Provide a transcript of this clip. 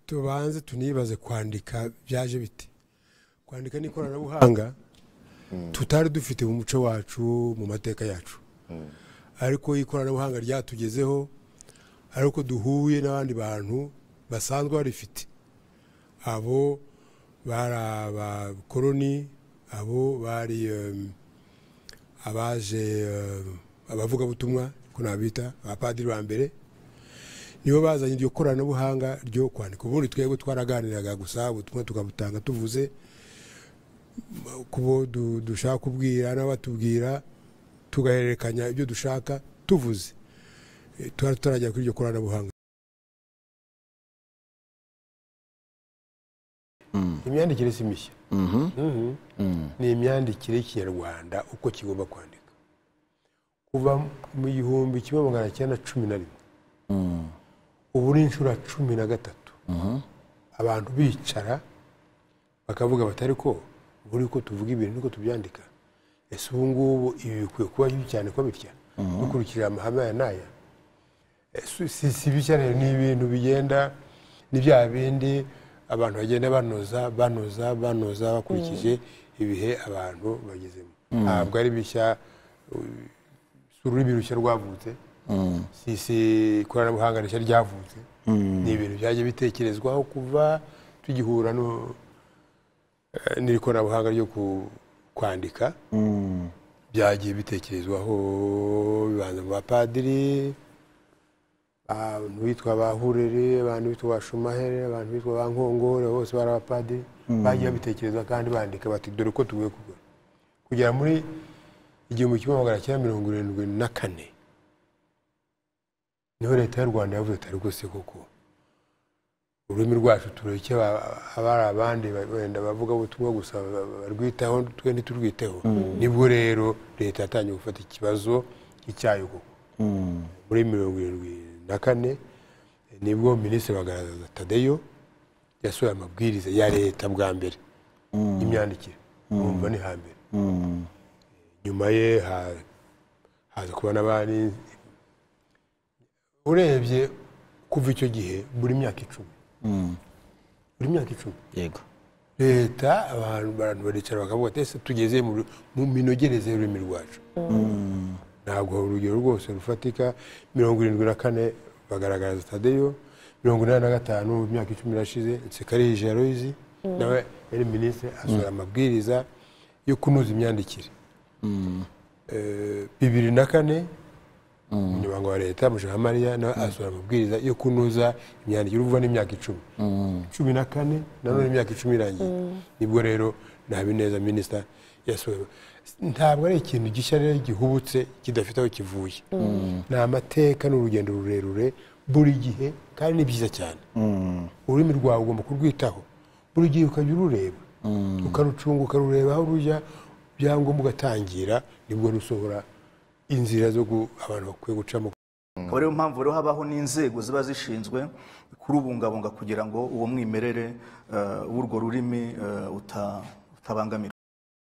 Tubanze tunibaze kwandika byaje bite. Kwandika n'ikoranabuhanga tutari dufite mu muco wacu, mu mateka yacu, ariko ikoranabuhanga ryatugezeho ariko duhuye n'abandi bantu basanzwe barifite. Abo bari abakoloni, abo bari abaje abavugabutumwa ko nabita abapadiri ba mbere, nibo bazanye iryo koranabuhanga ryo kwandika. Ubundi twebwe twaraganiraga gusa, ubutumwa tukabutanga tuvuze kubo dushaka kubwira n'abatubwira, tugahererekanya ibyo dushaka tuvuze. Twari tutaragera kuri iryo koranabuhanga. Imyandikire si mishya. Ni imyandikire y'Ikinyarwanda uko kigomba kwandika kuva mu 1911. Ubu ni inshuro 13 abantu bicara bakavuga bati ariko buri uko tuvuga ibintu niko tubyandika. Ese ubu ngubu ibi bikwiye kuba bibi cyane ko bitya dukurikije amahame aya n'aya? Si bishya rero, ni ibintu bigenda, ni bya bindi abantu bagenda banoza banoza banoza bakurikije ibihe abantu bagezemo. Ntabwo ari bishya, si ururimi rushya rwavutse, si ikoranabuhanga rishya ryavutse, ni ibintu byagiye bitekerezwaho kuva tugihura n'iri koranabuhanga ryo kwandika. Byagiye bitekerezwaho bibanza mu bapadiri, abantu bitwa ba Hurere, abantu bitwa ba Shumahere, abantu bitwa ba Nkongore, bose bari abapadiri. Bagiye babitekereza kandi bandika bati dore uko tugiye kugura. Kugera muri 1974 niho leta y'u Rwanda yavuze ati rwose koko ururimi rwacu tureke abari abandi wenda bavuga ubutumwa gusa barwitaho, twe ntiturwiteho. Nibwo rero leta yatangiye gufata ikibazo cy'icyayo koko. Muri 74 nibwo Minisitiri Bagaragaza Tadeyo yasohoye amabwiriza ya leta bwa mbere y'imyandikire. Urumva ni hambere. Nyuma ye haza kuba n'abandi. Urebye kuva icyo gihe buri myaka 10, buri myaka 10 yego leta abantu baricara bakavuga ati ese tugeze mu minogereze y'ururimi rwacu. Ntabwo urugero rwose rufatika. 74 bagaragaza Tadeyo, 85 imyaka 10 irashize, Nsekarije Aloys nawe yari minisitiri asohora amabwiriza yo kunoza imyandikire. 2004 umunyamabanga wa leta Mujawamariya nawe asohora amabwiriza yo kunoza imyandikire. Uvuga n'imyaka 10, 14 nanone imyaka 10 irangiye, nibwo rero Habineza minisita yasohoye. Ntabwo ari ikintu gishya rero gihubutse kidafite aho kivuye. Ni amateka, n'urugendo rurerure buri gihe, kandi ni byiza cyane. Ururimi rwawe ugomba kurwitaho buri gihe, ukajya urureba, ukarucunga, ukarureba aho rujya, byangombwa ugatangira, nibwo rusohora inzira zo abantu bakwiye gucamo. Akaba ariyo mpamvu rero habaho n'inzego ziba zishinzwe kurubungabunga kugira ngo uwo mwimerere w'urwo rurimi utabangamirwa.